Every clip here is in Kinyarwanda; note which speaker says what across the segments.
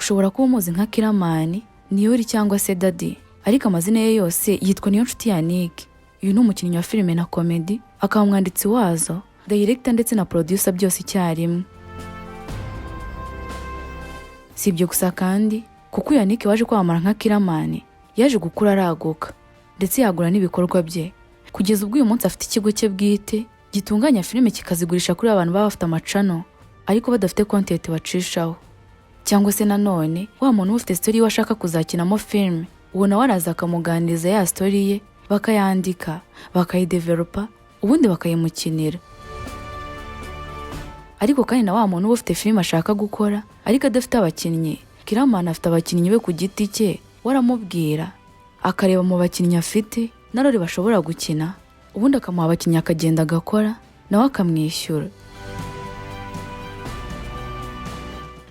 Speaker 1: Ushobora kuba umuzi nka Killaman, Niyori cyangwa se Daddy, ariko amazina ye yose yitwa Niyonshuti Yannick. Uyu ni umukinnyi wa filime na comedy, akaba umwanditsi wazo, director ndetse na producer byose icyarimwe. Si ibyo gusa kandi, kuko Yannick waje kwamamara nka Killaman yaje gukura araguka ndetse yagura n'ibikorwa bye, kugeza ubwo uyu munsi afite ikigo cye bwite gitunganya filime kikazigurisha kuri abantu baba bafite ama channel ariko badafite content bacishaho, cyangwa se nanone wa muntu uba ufite story we ashaka kuzakinamo filime, uwo nawe araza akamuganiriza ya story ye, bakayandika, bakayidevelopa, ubundi bakayimukinira. Ariko kandi na wa muntu uba ufite filime ashaka gukora ariko adafite abakinnyi, Killaman afite abakinnyi be ku giti cye. We aramubwira akareba mu bakinnyi afite na role bashobora gukina, ubundi akamuha abakinnyi akagenda agakora, nawe akamwishyura.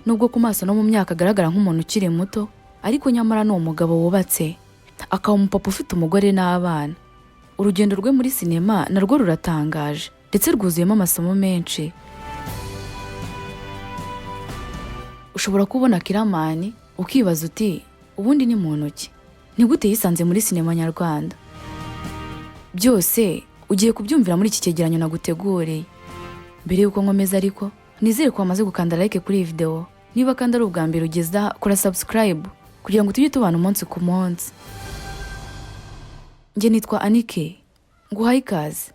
Speaker 1: Nubwo ku maso no mu myaka agaragara nk'umuntu ukiri muto, ariko nyamara ni umugabo wubatse, akaba umupapa ufite umugore n'abana. Urugendo rwe muri sinema narwo ruratangaje ndetse rwuzuyemo amasomo menshi. Ushobora kubona Killaman ukibaza uti: "Ubundi ni muntu ki? Ni gute yisanze muri sinema nyarwanda?" Byose ugiye kubyumvira muri iki cyegeranyo naguteguriye. Mbere y'uko nkomeza ariko, nizere ko wamaze gukanda like kuri iyi video. Niba kandi ari ubwa mbere ugeza, kora subscribe kugira ngo tujye tubana umunsi ku munsi. Njye nitwa Anike, nguhaye ikaze.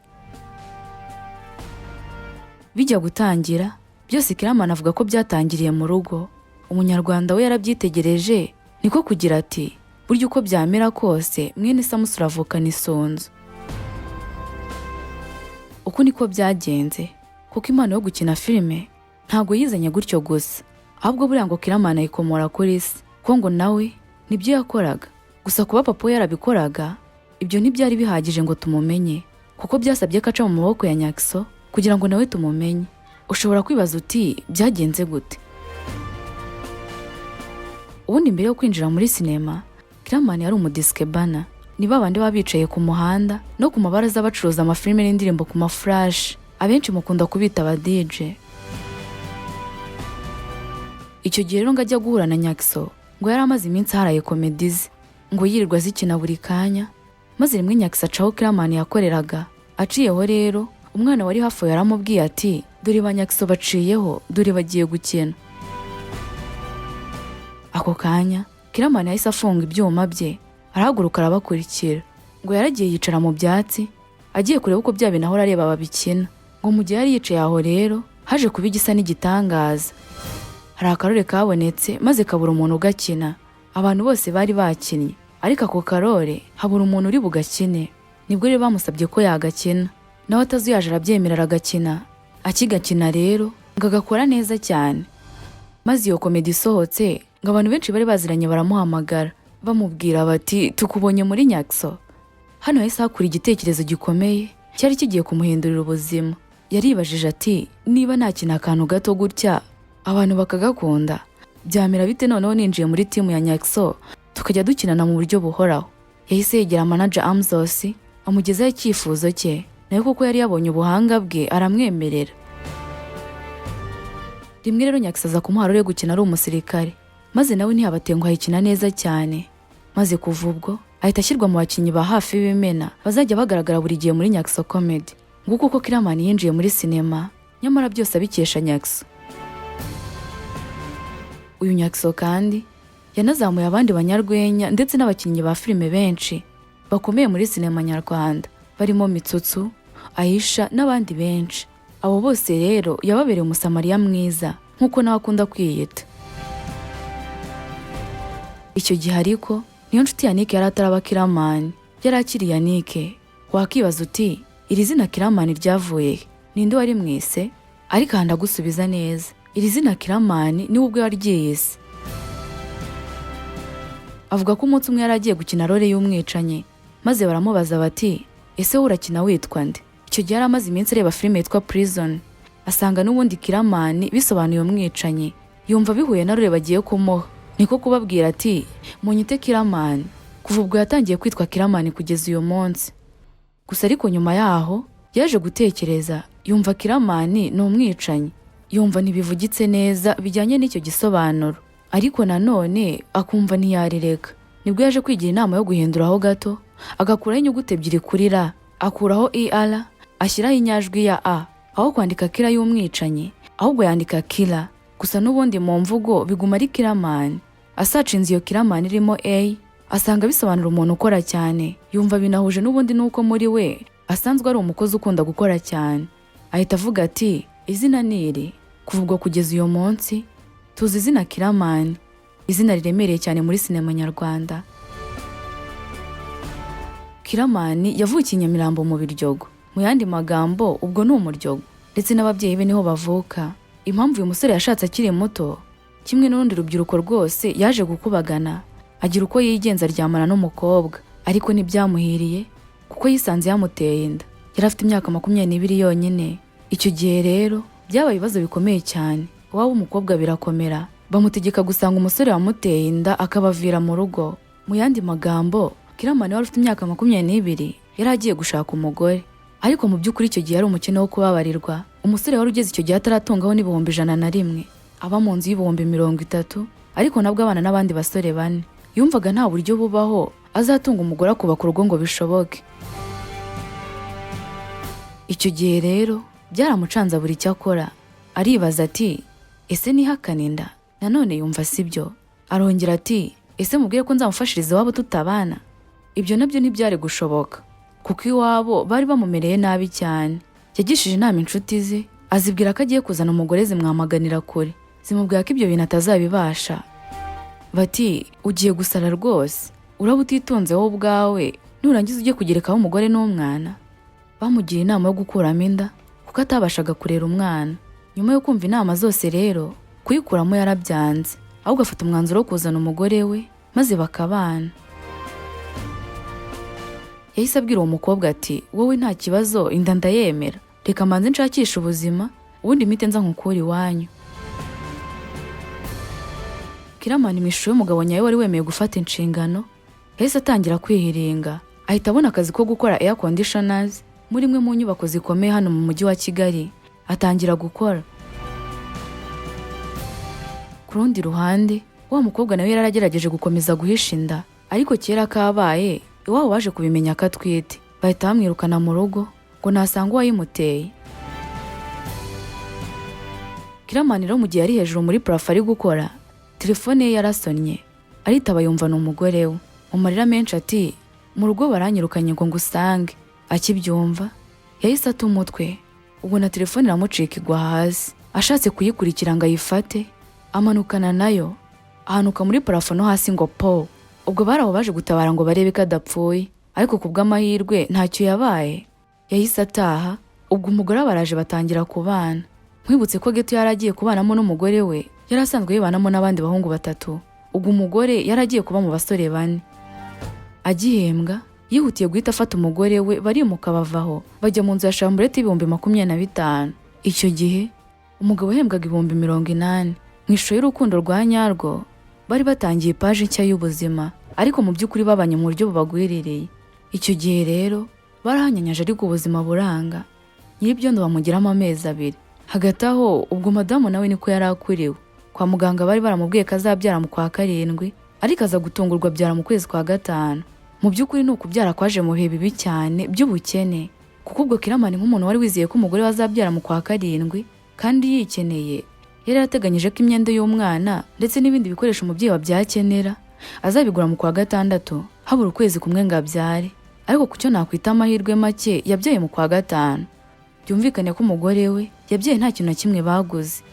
Speaker 1: Bijya gutangira byose, Killaman avuga ko byatangiriye mu rugo. Umunyarwanda we yarabyitegereje, niko kugira ati: "Burya uko byamera kose mwene Samusure avukana isunzu." Uku niko byagenze, kuko impano yo gukina filime ntabwo yizanye gutyo gusa, ahubwo buriya ngo Killaman ayikomora kuri se, ko ngo nawe nibyo yakoraga. Gusa kuba papa we yarabikoraga, ibyo ntibyari bihagije ngo tumumenye, kuko byasabye ko aca mu maboko ya Nyaxo kugira ngo nawe tumumenye. Ushobora kwibaza uti: "Byagenze gute?" Ubundi mbere yo kwinjira muri sinema, Killaman yari umudisikebana. Ni ba bandi baba bicaye ku muhanda no ku mabaraza bacuruza amafilime n'indirimbo ku ma flash, abenshi mukunda kubita aba DJ. Icyo gihe rero ngo ajya guhura na Nyaxo, ngo yari amaze iminsi aharaye comedy ze, ngo yirirwa azikina buri kanya, maze rimwe Nyaxo acaho Killaman yakoreraga. Aciyeho rero, umwana wari hafi aho yaramubwiye ati: "Dore ba Nyaxo baciyeho, dore bagiye gukina." Ako kanya Killaman yahise afunga ibyuma bye, arahaguruka, arabakurikira. Ngo yaragiye yicara mu byatsi agiye kureba uko bya bintu ahora areba babikina. Ngo mu gihe yari yicaye aho rero, haje kuba igisa n'igitangaza. Hari akarore kabonetse maze kabura umuntu ugakina. Abantu bose bari bakinnye, ariko ako karore habura umuntu uri bugakine. Nibwo rero bamusabye ko yagakina, nawe atazuyaje arabyemera, aragakina. Akigakina rero ngo agakora neza cyane, maze iyo comedy isohotse, ngo abantu benshi bari baziranye baramuhamagara, bamubwira bati: "Tukubonye muri Nyaxo." Hano yahise hakura igitekerezo gikomeye cyari kigiye kumuhindurira ubuzima. Yaribajije ati: "Niba nakina akantu gato gutya abantu bakagakunda, byamera bite noneho ninjiye muri team ya Nyaxo, tukajya dukinana mu buryo buhoraho?" Yahise yegera manager Amzos, amugezaho icyifuzo cye, nawe kuko yari yabonye ubuhanga bwe aramwemerera. Rimwe rero Nyaxo aza kumuha role yo gukina ari umusirikare, maze nawe ntiyabatenguha, ayikina neza cyane, maze kuva ubwo ahita ashyirwa mu bakinnyi ba hafi b'imena bazajya bagaragara buri gihe muri Nyaxo Comedy. Nguko uko Killaman yinjiye muri sinema, nyamara byose abikesha Nyaxo. Uyu Nyaxo kandi yanazamuye abandi banyarwenya ndetse n'abakinnyi ba filime benshi bakomeye muri sinema nyarwanda, barimo Mitsutsu, Aisha n'abandi benshi. Abo bose rero yababereye umusamariya mwiza, nk'uko nawe akunda kwiyita. Icyo gihe ariko Niyonshuti Yannick yari ataraba Killaman, yari akiri Yannick. Wakibaza uti: "Iri zina Killaman ryavuye he? Ninde warimwise?" Ariko aha ndagusubiza neza, iri zina Killaman niwe ubwe waryiyise. Avuga ko umunsi umwe yari agiye gukina role y'umwicanyi, maze baramubaza bati: "Ese wowe urakina witwa nde?" Icyo gihe yari amaze iminsi areba filime yitwa Prison, asanga n'ubundi Killaman bisobanuye umwicanyi, yumva bihuye na role bagiye kumuha, niko kubabwira ati: "Munyite Killaman." Kuva ubwo yatangiye kwitwa Killaman kugeza uyu munsi. Gusa ariko nyuma yaho yaje gutekereza, yumva Killaman ni umwicanyi, yumva ntibivugitse neza bijyanye n'icyo gisobanuro. Ariko nanone akumva ntiyarireka. Nibwo yaje kwigira inama yo guhinduraho gato, agakuraho inyuguti ebyiri kuri R, akuraho IR, ashyiraho inyajwi ya A. Aho kwandika Killer y'umwicanyi, ahubwo yandika Kira. Gusa n'ubundi mu mvugo biguma ari Kiramani. Asearchinze iyo Kiramani irimo A, asanga bisobanura umuntu ukora cyane. Yumva binahuje n'ubundi nuko muri we asanzwe ari umukozi ukunda gukora cyane. Ahita avuga ati: "Izina ni iri." Kuva ubwo kugeza uyu munsi tuzi izina Kiramani, izina riremereye cyane muri sinema nyarwanda. Kiramani yavukiye i Nyamirambo mu Biryogo. Mu yandi magambo ubwo ni umuryogo, ndetse n'ababyeyi be niho bavuka. Impamvu uyu musore yashatse akiri muto, kimwe n'urundi rubyiruko rwose, yaje gukubagana, agira uko yigenza, aryamana n'umukobwa, ariko ntibyamuhiriye kuko yisanze yamuteye inda. Yari afite imyaka 22 yonyine. Icyo gihe rero byabaye ibibazo bikomeye cyane. Iwabo w'umukobwa birakomera, bamutegeka gusanga umusore wamuteye inda akabavira mu rugo. Mu yandi magambo, Kiramani wari ufite imyaka 22 yari agiye gushaka umugore, ariko mu by'ukuri icyo gihe yari umukene wo kubabarirwa. Umusore wari ugeze icyo gihe ataratungaho n'101,000, aba mu nzu y'30,000, ariko nabwo abana n'abandi basore bane. Yumvaga nta buryo bubaho azatunga umugore akubaka urugo ngo bishoboke. Icyo gihe rero byaramucanze, buri icyo akora. Aribaza ati: "Ese nihakane inda?" Nanone yumva si byo. Arongera ati: "Ese mubwire ko nzamufashiriza iwabo tutabana?" Ibyo nabyo ntibyari gushoboka kuko iwabo bari bamumereye nabi cyane. Yagishije inama inshuti ze, azibwira ko agiye kuzana umugore, zimwamaganira kure, zimubwira ko ibyo bintu atazabibasha. Bati: "Ugiye gusara rwose, uraba utitunze wowe ubwawe, nurangiza ujye kugerekaho umugore n'umwana." Bamugira inama yo gukuramo inda kuko atabashaga kurera umwana. Nyuma yo kumva inama zose rero, kuyikuramo yarabyanze, ahubwo afata umwanzuro wo kuzana umugore we maze bakabana. Yahise abwira uwo mukobwa ati: "Wowe nta kibazo, inda ndayemera. Reka mbanze nshakishe ubuzima, ubundi mpite nza nkukure iwanyu." Kiramani mu ishusho y'umugabo nyawe wari wemeye gufata inshingano, yahise atangira kwihiringa, ahita abona akazi ko gukora air conditioners muri imwe mu nyubako zikomeye hano mu mujyi wa Kigali, atangira gukora. Ku rundi ruhande, wa mukobwa nawe yari yaragerageje gukomeza guhisha inda, ariko kera kabaye iwabo baje kubimenya ko atwite, bahita bamwirukana mu rugo ngo nasanga uwayimuteye. Kiramani rero mu gihe yari hejuru muri plafond ari gukora, telefone ye yarasonnye, aritaba, yumva ni umugore we. Mu marira menshi ati: "Mu rugo baranyirukanye ngo ngusange." Akibyumva yahise ata umutwe, ubwo na telefone iramucika igwa hasi. Ashatse kuyikurikira ngo ayifate, amanukana nayo, ahanuka muri plafond no hasi ngo po. Ubwo bari aho baje gutabara ngo barebe ko adapfuye, ariko ku bw'amahirwe ntacyo yabaye. Yahise ataha, ubwo umugore baraje batangira kubana. Nkwibutse ko ghetto yari agiye kubanamo n'umugore we yari asanzwe yibanamo n'abandi bahungu batatu. Ubwo umugore yari agiye kuba mu basore bane. Agihembwa yihutiye guhita afata umugore we, barimuka, bavaho bajya mu nzu ya chambrette y'25,000. Icyo gihe umugabo yahembwaga 80,000. Mu ishusho y'urukundo rwa nyarwo bari batangiye paji nshya y'ubuzima, ariko mu by'ukuri babanye mu buryo bubagwiririye. Icyo gihe rero barahanyanyaje, ariko ubuzima buranga, nyir'ibyondo bamugiramo amezi 2. Hagati aho ubwo madamu nawe niko yari akuriwe. Kwa muganga bari baramubwiye ko azabyara mu kwa karindwi, ariko aza gutungurwa abyara mu kwezi kwa gatanu. Mu by'ukuri ni ukubyara kwaje mu bihe bibi cyane by'ubukene, kuko ubwo Kiramani nk'umuntu wari wizeye ko umugore we azabyara mu kwa karindwi kandi yikeneye, yari yarateganyije ko imyenda y'umwana ndetse n'ibindi bikoresho umubyeyi wabyaye akenera azabigura mu kwa gatandatu, habura ukwezi kumwe ngo abyare. Ariko ku cyo nakwita amahirwe make, yabyaye mu kwa gatanu. Byumvikane ko umugore we yabyaye nta kintu na kimwe baguze.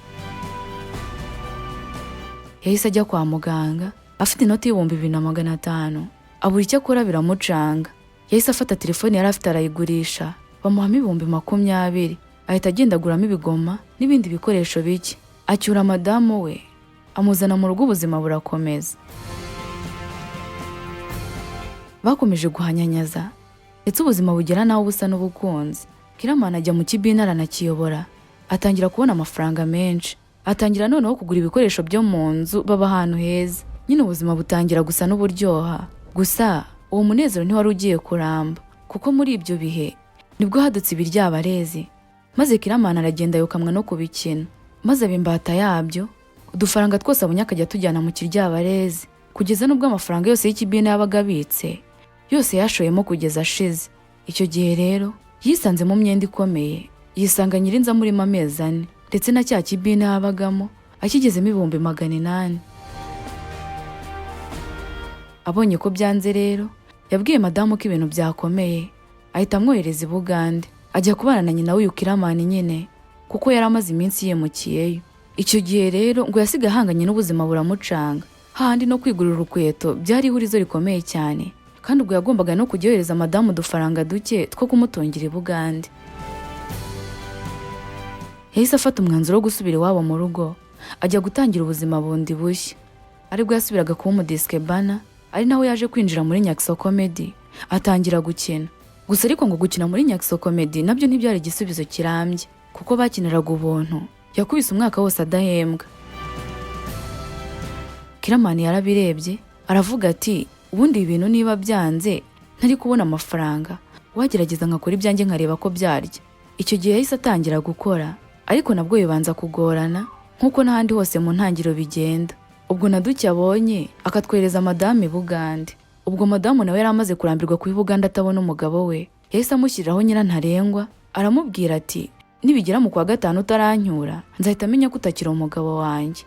Speaker 1: Yahise ajya kwa muganga afite inoti y'2500, abura icyo akora biramucanga. Yahise afata telefone yari afite arayigurisha, bamuhamo 20,000, ahita agenda aguramo ibigoma n'ibindi bikoresho bike, acyura madamu we, amuzana mu rugo, ubuzima burakomeza. Bakomeje guhanyanyaza ndetse ubuzima bugera naho busa n'ubukunzi. Kiramani ajya mu kibina aranakiyobora, atangira kubona amafaranga menshi, atangira noneho kugura ibikoresho byo mu nzu, baba ahantu heza nyine, ubuzima butangira gusa n'uburyoha. Gusa uwo munezero ntiwari ugiye kuramba, kuko muri ibyo bihe nibwo hadutse ibiryabarezi, maze Kiramani aragenda yokamwa no kubikina, maze aba imbata yabyo. Udufaranga twose abonye akajya atujyana mu kiryabarezi, kugeza n'ubwo amafaranga yose y'ikibina yabaga abitse yose yashoyemo kugeza ashize. Icyo gihe rero yisanze mu myenda ikomeye, yisanga nyirinzu amurimo amezi 4, ndetse na cya kibina yabagamo akigezemo 800,000. Abonye ko byanze rero, yabwiye madamu ko ibintu byakomeye, ahita amwohereza i Bugande, ajya kubana na nyina w'uyu Kiramani nyine, kuko yari amaze iminsi yimukiyeyo. Icyo gihe rero ngo yasigaye ahanganye n'ubuzima buramucanga, hahandi no kwigurira urukweto byari ihurizo rikomeye cyane, kandi ubwo yagombaga no kujya yohereza madamu udufaranga duke two kumutungira i Bugande. Yahise afata umwanzuro wo gusubira iwabo mu rugo, ajya gutangira ubuzima bundi bushya, aribwo yasubiraga kuba umudisikebana, ari naho yaje kwinjira muri Nyaxo Comedy atangira gukina. Gusa ariko ngo gukina muri Nyaxo Comedy nabyo ntibyari igisubizo kirambye, kuko bakiniraga ubuntu. Yakubise umwaka wose adahembwa. Kiramani yarabirebye aravuga ati: "Ubundi ibi bintu niba byanze ntari kubona amafaranga, wagerageza nkakora ibyanjye nkareba ko byarya." Icyo gihe yahise atangira gukora, ariko nabwo bibanza kugorana nk'uko n'ahandi hose mu ntangiriro bigenda. Ubwo na duke abonye akatwereza madamu i Bugande. Ubwo madamu nawe yari amaze kurambirwa kuba i Bugande atabona umugabo we, yahise amushyiriraho nyirantarengwa, aramubwira ati: "Nibigera mu kwa gatanu utarancyura, nzahita amenya ko utakiri umugabo wanjye."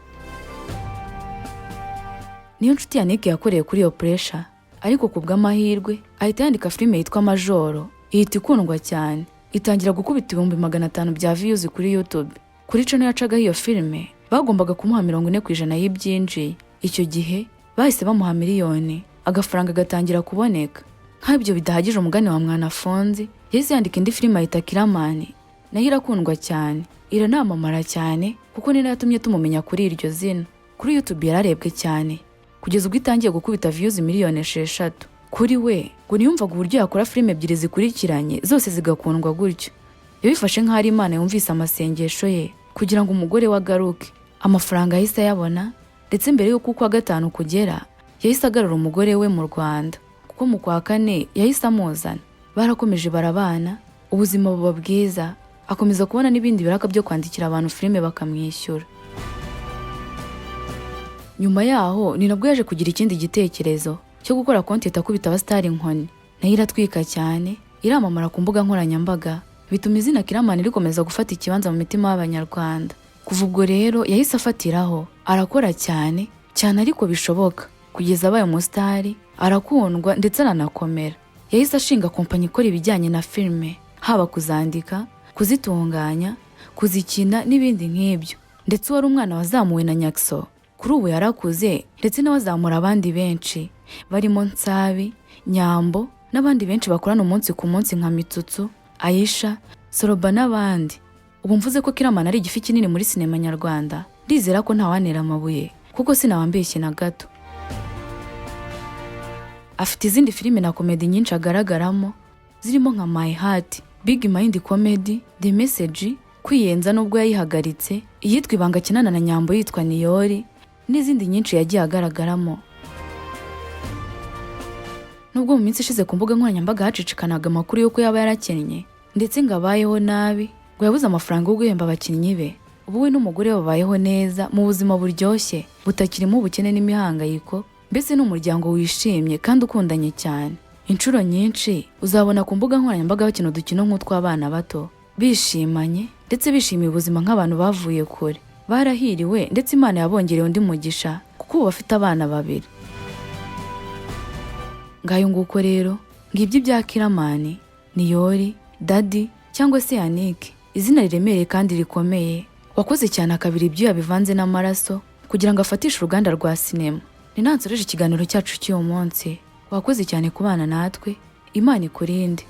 Speaker 1: Niyo nshuti Yannick yakoreye kuri iyo pressure, ariko ku bw'amahirwe ahita yandika filime yitwa Majoro, ihita ikundwa cyane, itangira gukubita 500,000 bya views kuri YouTube. Kuri channel yacagaho iyo filime bagombaga kumuha 40% y'ibyinjiye. Icyo gihe bahise bamuha miliyoni, agafaranga gatangira kuboneka. Nk'ibyo bidahagije, umugani wa Mwanafunzi, yahise yandika indi filime ayita Kiramani, nayo irakundwa cyane, iranamamara cyane, kuko ni nayo yatumye tumumenya kuri iryo zina. Kuri YouTube yararebwe cyane kugeza ubwo itangiye gukubita views miliyoni 6. Kuri we ngo ntiyumvaga uburyo yakora filime ebyiri zikurikiranye zose zigakundwa gutyo. Yabifashe nk'aho ari Imana yumvise amasengesho ye kugira ngo umugore we agaruke. Amafaranga yahise ayabona, ndetse mbere y'uko ukwa gatanu kugera yahise agarura umugore we mu Rwanda, kuko mu kwa kane yahise amuzana. Barakomeje barabana, ubuzima buba bwiza, akomeza kubona n'ibindi biraka byo kwandikira abantu filime bakamwishyura. Nyuma yaho ni nabwo yaje kugira ikindi gitekerezo cyo gukora content akubita abasitari inkoni, nayo iratwika cyane, iramamara ku mbuga nkoranyambaga, bituma izina Kiramani rikomeza gufata ikibanza mu mitima y'Abanyarwanda. Kuva ubwo rero yahise afatiraho arakora cyane cyane ariko bishoboka, kugeza abaye umusitari, arakundwa ndetse aranakomera. Yahise ashinga kompanyi ikora ibijyanye na filime, haba kuzandika, kuzitunganya, kuzikina n'ibindi nk'ibyo. Ndetse uwari umwana wazamuwe na Nyaxo kuri ubu yarakuze, ndetse nawe azamura abandi benshi barimo Nsabi, Nyambo n'abandi benshi bakorana umunsi ku munsi nka Mitsutsu, Aisha, Soroba n'abandi. Ubu mvuze ko Kiramani ari igifi kinini muri sinema nyarwanda, ndizera ko ntawantera amabuye, kuko sinabambeshye na gato. Afite izindi filime na comedy nyinshi agaragaramo, zirimo nka My Heart, Big Mind Comedy, The Message, Kwiyenza nubwo yayihagaritse, iyitwa Ibanga akinana na Nyambo yitwa Niyori, n'izindi nyinshi yagiye agaragaramo. Nubwo mu minsi ishize ku mbuga nkoranyambaga hacicikanaga amakuru y'uko yaba yarakennye, ndetse ngo abayeho nabi, ngo yabuze amafaranga yo guhemba abakinnyi be, ubu we n'umugore we babayeho neza mu buzima buryoshye butakirimo ubukene n'imihangayiko. Mbese ni umuryango wishimye kandi ukundanye cyane. Inshuro nyinshi uzabona ku mbuga nkoranyambaga bakina udukino nk'utw'abana bato, bishimanye ndetse bishimiye ubuzima nk'abantu bavuye kure. Barahiriwe, ndetse Imana yabongereye undi mugisha kuko ubu bafite abana babiri. Ngayo nguko rero, ngibyo ibya Kiramani, Niyori, Dadi cyangwa se Yannick, izina riremereye kandi rikomeye, wakoze cyane akabira ibyuya bivanze n'amaraso kugira ngo afatishe uruganda rwa sinema. Ni nansoreje ikiganiro cyacu cy'uyu munsi. Wakoze cyane kubana natwe, Imana ikurinde.